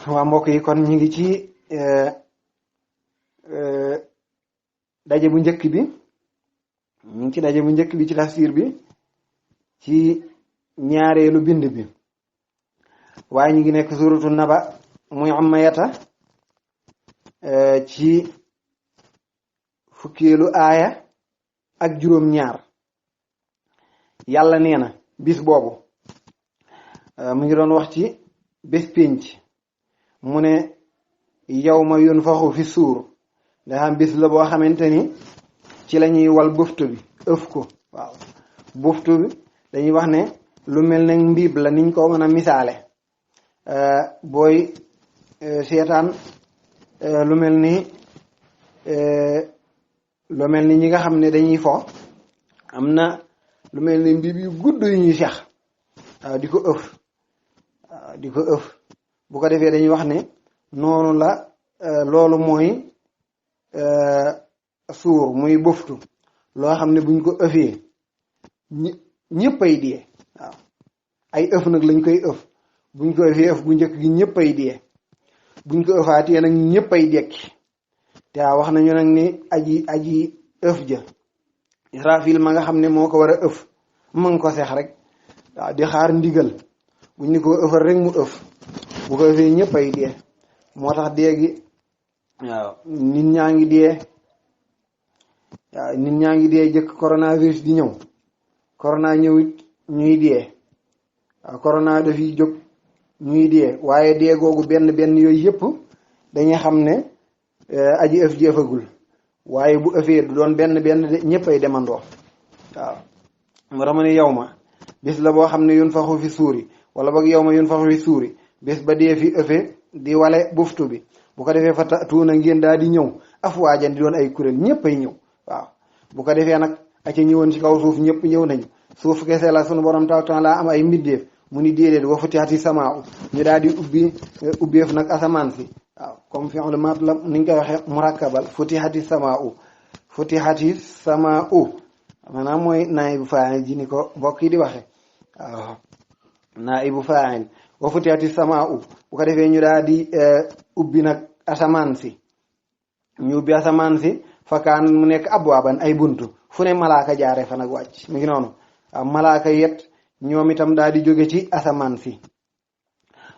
waa mbokk yi kon ñu ngi ci daje bu njëkk bi ñu ngi ci daje bu njëkk bi ci tafsir bi ci ñaareelu bind bi waaye ñu ngi nekk suratu naba muy ammayata ci fukkeelu aaya ak juróom ñaar yàlla nee na bis boobu mu ngi doon wax ci bés pénc mu ne yawma yunfaxu fi suur nga xam bis la boo xamante ni ci la ñuy wal buftu bi ëf ko waaw buftu bi dañuy wax ne lu mel ne mbiib la niñ ko mën a misaale booy seetaan lu mel ni ñi nga xam ne dañuy fo am na lu mel ni mbiib yu gudd yu ñuy sex waaw di ko ëf bu ko defee dañuy wax ne noonu la loolu mooy suur muy buftu loo xam ne buñ ko ëfee ñëpp ay dee waaw ay ëf nag lañ koy ëf buñ ko ëfee ëf bu njëkk gi ñëpp ay dee buñ ko ëfaatee nag ñëpp ay dekki te wax nañu nag ni aji ëf ja Israfil ma nga xam ne moo ko war a ëf ma ngi ko sex rek waaw di xaar ndigal buñ ni ko ëfal rek mu ëf bu ko ëfee ñëpp ay dee moo tax dee gi waaw nit ñaa ngi dee jëkk coronavirus di ñëw corona ñëwit ñuy dee waaw corona dafiy jóg ñuy dee waaye dee googu benn yooyu yëpp dañuy xam ne aji ëf ji ëfagul waaye bu ëfee du doon benn de ñëpp ay demandoo waaw moo tax ma ne yow ma bis la boo xam ne yunfaxu fi suuri wala boog yow ma yunfaxu fi suuri bés ba dee fi ëfe di wale buftu bi bu ko defee fa tuuna ngeen daal di ñëw afwaajan di doon ay kuréel ñëpp ay ñëw waaw bu ko defee nag aca ñëwoon ci kaw suuf ñëpp ñëw nañu suuf kese la sunu borom taw temps laa am ay mbindeef mu ni déedéet wa futihati samaa ñu daal di ubbeef nag asamaan si waaw comme fi'l matlab ni ñu koy waxee murakkabal futihati samaa maanaam mooy naibu fa'il ji ni ko mbokk yi di waxe waaw naibu fa'il wa futihati samaa bu ko defee ñu daal di ubbi nag asamaan si ñu ubbi asamaan si fakaan mu nekk abwaaban ay buntu fu ne malaaka jaare fa nag wàcc mi ngi noonu waaw malaaka yet ñoom itam daal di jóge ci asamaan si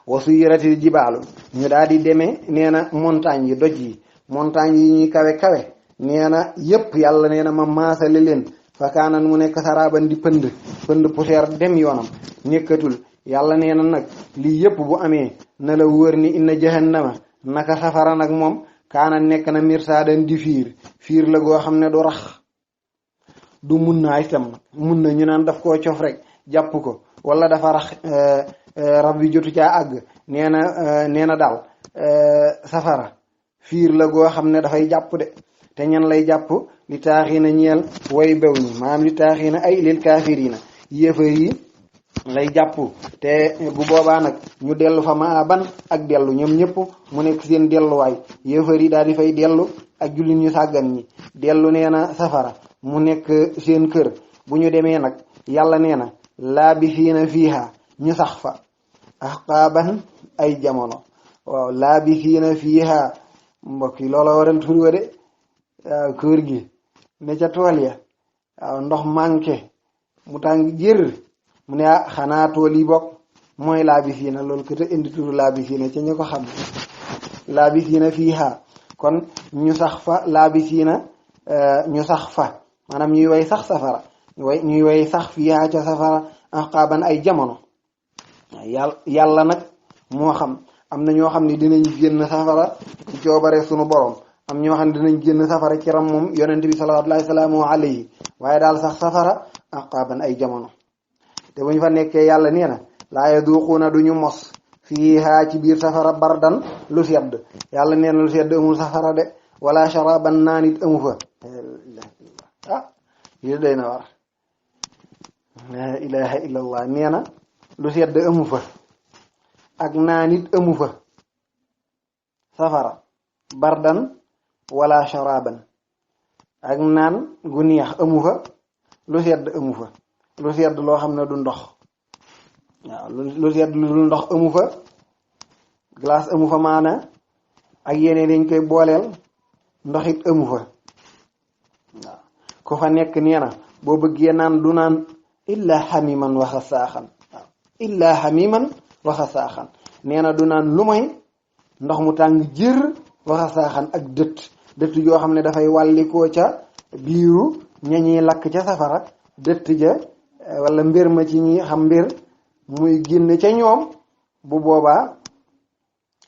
wa suyiratil jibaalu ñu daal di demee nee na montagne yi doj yi montagne yi ñuy kawe nee na yépp yàlla nee na ma maasale leen fakaanan mu nekk saraaban di pënd poussière dem yoonam nekkatul yàlla nee na nag lii yépp bu amee na la wóor ni inna jahannama naka safara nag moom kaana nekk na mirsaadan di fiir la goo xam ne du rax du mun naa itam mun na ñu naan daf koo cof rek jàpp ko wala dafa rax rab bi jotu caa àgg nee na daal safara fiir la goo xam ne dafay jàpp de te ñan lay jàpp li taaxiina ñeel way bew ñi maanaam li taaxiina ay lil kaafiriina yéefar yi lay jàpp te bu boobaa nag ñu dellu fa ma ban ak dellu ñoom ñëpp mu nekk seen delluwaay yéefar yi daal di fay dellu ak jullit ñu sàggan ñi dellu nee na safara mu nekk seen kër bu ñu demee nag yàlla nee na laabisiina fiiha ñu sax fa ahqaaban ay jamono waaw laabisiina fiiha mbokk yi loola waral tur wa de waaw kër gi ne ca tool ya waaw ndox manqué mu tàng jër mu ne xanaa tool yi bokk mooy laabisiina loolu ko te indi turu laabisiina ca ñu ko xam laabisiina fiiha kon ñu sax fa laabisiina ñu sax fa maanaam ñuy way sax safara ñuy way sax fiiha ca safara ahqaaban ay jamono yàlla nag moo xam am na ñoo xam ne dinañ génn safara ci coobare sunu borom am ñoo xam ne dinañ génn safara ci ram moom yonent bi sallallahu alayhi waaye daal sax safara ahqaaban ay jamono te bu ñu fa nekkee yàlla nee na laa yaduquuna duñu mos fiihaa ci biir safara bardan lu sedd yàlla nee na lu sedd amul safara de wala sharaban naan it amu fa lii day na war la ilaha illallah nee na lu sedd amu fa ak naan it amu fa safara bardan wala sharaban ak naan gu neex amu fa lu sedd amu fa lu sedd loo xam ne du ndox waaw lu sedd lu ndox amu fa glace amu fa maana ak yeneen dañ koy booleel ndox it amu fa waaw ku fa nekk nee na boo bëggee naan du naan illa xamiman waxa saaxan waaw illa xamiman waxa saaxan nee na du naan lu may ndox mu tàng jër waxa saaxan ak dëtt yoo xam ne dafay wàllikoo ca biiru ñañuy lakk ca safara dëtt ja wala mbir ma ci ñi xam mbir muy génn ca ñoom bu boobaa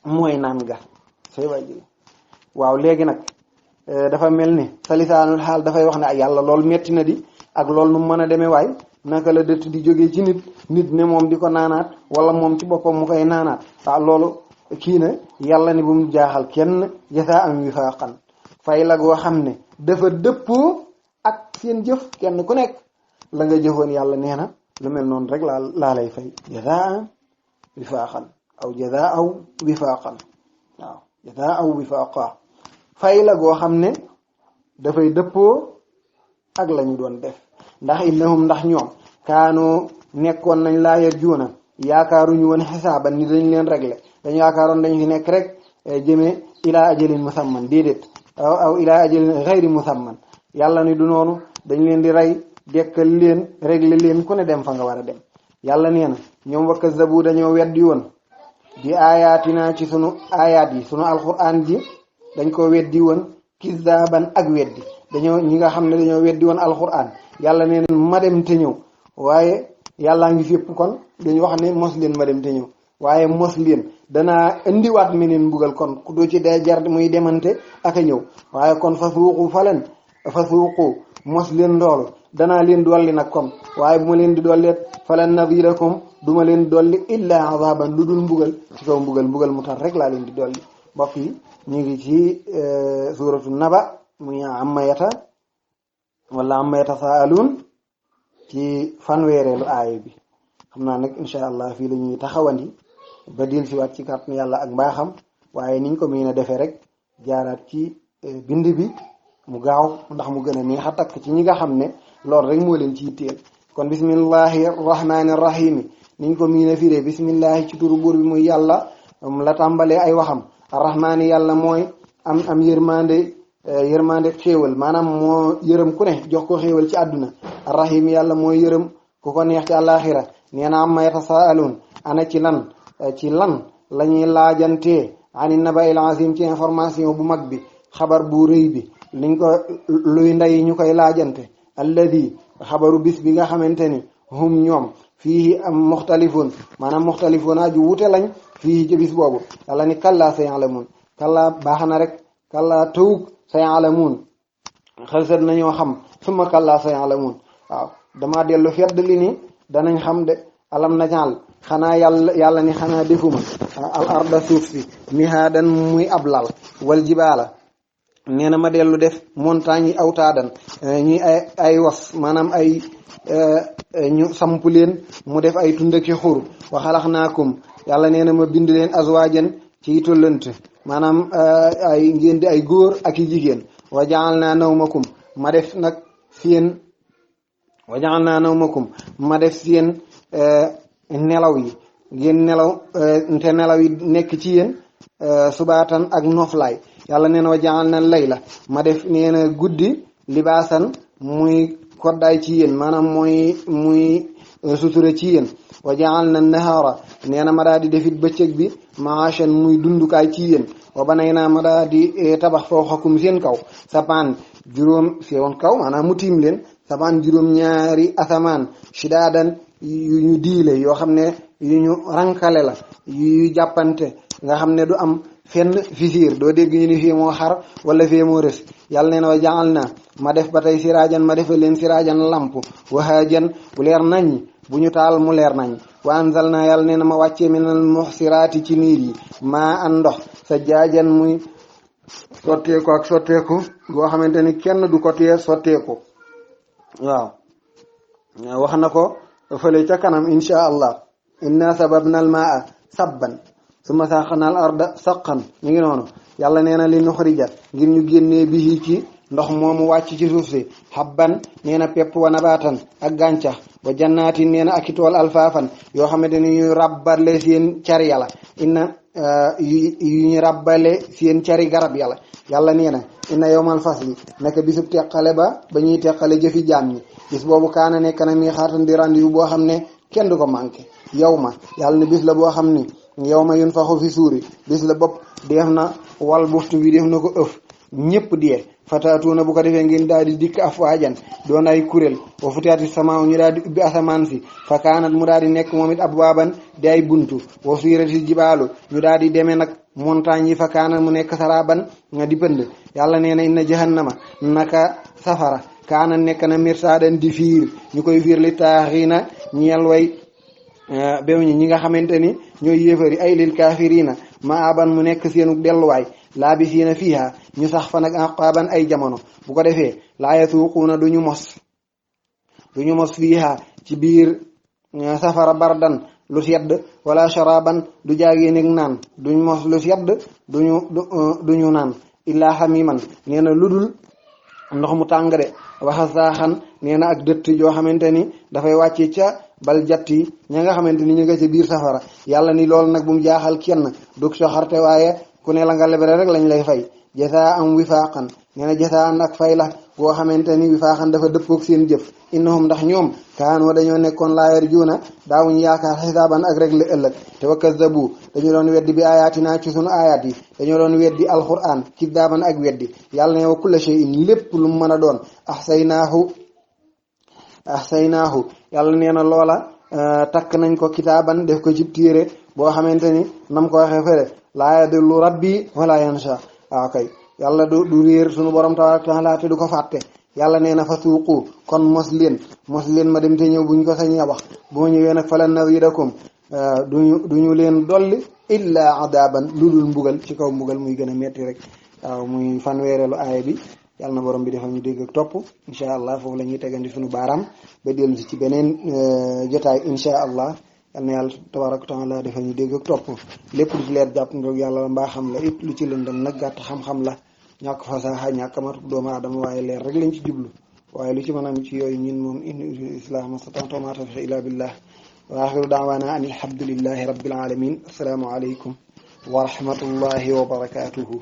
mooy naan ga say wàjji waaw léegi nag dafa mel ni sa lisaanul xaal dafay wax ne ak yàlla loolu metti na di ak loolu nu mën a demee waay naka la dëtt di jógee ci nit ne moom di ko naanaat wala moom ci boppam mu koy naanaat waaw loolu kii na yàlla ni bu mu jaaxal kenn jasaa am wifaaqan fay la goo xam ne dafa dëppoo ak seen jëf kenn ku nekk la nga jëfoon yàlla nee na lu mel noonu rek laa lay fay jasaa wifaaqan aw jasaa aw wifaaqan waaw jasaa aw wifaaqa fay la goo xam ne dafay dëppoo ak lañu doon def ndax innahum ndax ñoom kaanoo nekkoon nañ laa yarjuuna yaakaaruñu woon xisaaban ni dañ leen régler dañu yaakaaroon dañu fi nekk rek jëmee ilaa ajalin musamman déedéet aw ilaa ajalin xayri musamman yàlla ni du noonu dañ leen di rey dekkal leen régler leen ku ne dem fa nga war a dem yàlla nee na ñoom wakka zabu dañoo weddi woon di aayaatina ci sunu aayaat yi sunu alquran ji dañ ko weddi woon kizaaban ak weddi dañoo ñi nga xam ne dañoo weddi woon alquran yàlla nee na ma dem te ñëw waaye yàllaa ngi fépp kon dañu wax ne mos leen ma dem te ñëw waaye mos leen danaa indiwaat meneen mbugal kon ku doo ci day jar muy demante ak a ñëw waaye kon fa suuqu mos leen loolu danaa leen dolli nag kon waaye bu ma leen di dolleet falan nadirakum duma leen dolli illa azaban lu dul mbugal ci kaw mbugal mu tar rek laa leen di dolli mbokk yi ñu ngi ci suratu naba muy amma yatasaaluun ci fanweereelu aaya bi xam naa nag incha allah fii la ñuy taxawandi ba dil si waat ci kàttan yàlla ak mbaaxam waaye niñ ko mën a defee rek jaaraat ci bind bi mu gaaw ndax mu gën a neex a takk ci ñi nga xam ne loolu rek moo leen ciy teel kon bismillahi rahmaani rahim niñ ko mën a firee bismillahi ci turu buur bi muy yàlla la tàmbalee ay waxam arrahmaani yàlla mooy am yërmande xéewal maanaam moo yërëm ku ne jox ko xéewal ci àdduna arrahim yàlla mooy yërëm ku ko neex ci àllaaxira nee na amma yatasaaluun ana ci lan la ñuy laajantee ani naba'il azim ci information bu mag bi xabar bu rëy bi liñ ko luy ndey ñu koy laajante alladi xabaru bis bi nga xamante ni hum ñoom fii am muxtalifun maanaam muxtalifun aju wute lañ fii ci bis boobu yàlla ni kallaa sayalamun kallaa baax na rek kallaa tawug sayalamun xelsat nañoo xam suma kallaa sayalamun waaw dama dellu fedd li ni danañ xam de alam najal xanaa yàlla ni xanaa defuma al arda suuf si mihaadan muy ab lal wal jibaala nee na ma dellu def montagne yi awtaadan ñuy ay was maanaam ay ñu samp leen mu def ay tundaki xur wa xalaxnaakum yàlla nee na ma bind leen azwaajan ci tollante maanaam ay ngeen di ay góor ak i jigéen wa ja'alnaa nawmakum ma def nag seen wa ja'alnaa nawmakum ma def seen nelaw yi ngeen nelaw te nelaw yi nekk ci yéen subaatan ak noflaay yàlla nee na wa ja'alna layla ma def nee na guddi libaasan muy koddaay ci yéen maanaam muy sutura ci yéen wa ja'alna nahaara nee na ma daa di defit bëccëg bi maashan muy dundukaay ci yéen wa banaynaa ma daa di tabax fawqakum seen kaw sapaan juróom seen kaw maanaam mu tiim leen sapaan juróom ñaari asamaan shidaadan yu ñu diile yoo xam ne yu ñu rankale la yu jàppante nga xam ne du am fenn fissure doo dégg ñu ni fii moo xar wala fii moo rës yàlla nee na wa jaxal na ma def ba tey siraajan ma defal leen siraajan lamp wahaajan bu leer nañ bu ñu taal mu leer nañ wa anzal naa yàlla nee na ma wàccee minal muxsiraati ci niir yi maa an ndox sa jaajan muy sotteeku ak sotteeku goo xamante ni kenn du ko tee sotteeku waaw wax na ko fële ca kanam insha allah inna sababna al maa sabban summa saqna al arda saqan ñu ngi noonu yàlla nee na li nuxrija ngir ñu génnee bi ci ndox moomu wàcc ci suuf si habban nee na pepp wa nabaatan ak gàncax wa jannaatin nee na ak i tool alfaafan yoo xamante ni ñu rabbarle seen car yàlla inna yu ñu ràbbale seen cari garab yàlla nee na inna yawmal fasli naka bisub teqale ba ñuy teqale jëfi jaam ñi bis boobu kaana nekk na mi xaatan di rendez-vous boo xam ne kenn du ko manqué yow ma yàlla ne bis la boo xam ni yow ma yun faxu fi suuri bis la bopp def na wal buftu bi def na ko ëf ñëpp diyee fataatuuna bu ko defee ngeen daal di dikk afwaajan doon ay kuréel wa futiyaati samaa ñu daal di ubbi asamaan si fa kaanat mu daal di nekk moom it abwaaban di ay buntu wa suyirati jibaalu ñu daal di demee nag montagne yi fa kaanat mu nekk saraban nga di pënd yàlla nee na inna jahannama naka safara kaana nekk na mirsaadan di fiir ñu koy fiir li taaxiina ñeel way béw ñi nga xamante ni ñooy yéefari ay lil kaafiriina ma aban mu nekk seenu delluwaay laabisiina fiiha ñu sax fa nag aqaban ay jamono bu ko defee laa yasuuquuna duñu mos fiiha ci biir safara bardan lu sedd wala sharaban du jaagee neg naan duñ mos lu sedd duñu naan illaa xamiman nee na ludul ndox mu tàng de waxa saaxan nee na ak dëtt joo xamante ni dafay wàcce ca bal jatt yi ña nga xamante ni ñu nga ca biir safara yàlla ni loolu nag bu mu jaaxal kenn dug soxarte waaye ku ne la nga lebre rek lañ lay fay jasaa am wifaaqan nee na jasaa an ak fay la goo xamante ni wifaaqan dafa dëppoog seen jëf innahum ndax ñoom kaanoo dañoo nekkoon laa yarjuuna daawuñ yaakaar xisaaban ak rek la ëllëg te wa kazzabu dañu doon weddi bi ayatina ci sunu ayaat yi dañoo doon weddi alquran kidaaban ak weddi yàlla ne wa kulla shay'in lépp lu mu mën a doon ahsaynaahu yàlla nee na loola takk nañ ko kitaaban def ko ci téere boo xamante ni nam ko waxee fële laa yadillu rabbi wala yansa waaw kay yàlla du réer sunu borom tabaaraka taala te du ko fàtte yàlla nee na fa suuqu kon mos leen ma dem te ñëw buñ ko sañee wax bu ma ñëwee nag falan nazidakum duñu leen dolli illa adaban lu dul mbugal ci kaw mbugal muy gën a metti rek waaw muy fanweereelu aaya bi yàlla na borom bi defal ñu dégg ak topp incha allah foofu la ñuy tegandi sunu baaraam ba dellu si ci beneen jotaay incha allah yal na yàlla tabaraka taala defal ñu dégg ak topp lépp lu ci leer jàpp ndoog yàlla mbaa xam la it lu ci lëndëm nag gàtt xam-xam la ñàkk fasaxa ñàkk matuk doomu aadama waaye leer rek lañ ci jublu waaye lu ci mën a am ci yooyu ñun moom in uridu islam mastata'tu ma tawfiqi illa billah wa axiru da'wana an alhamdulillahi rabbil alamin assalaamu alaykum wa rahmatullahi wa barakatuhu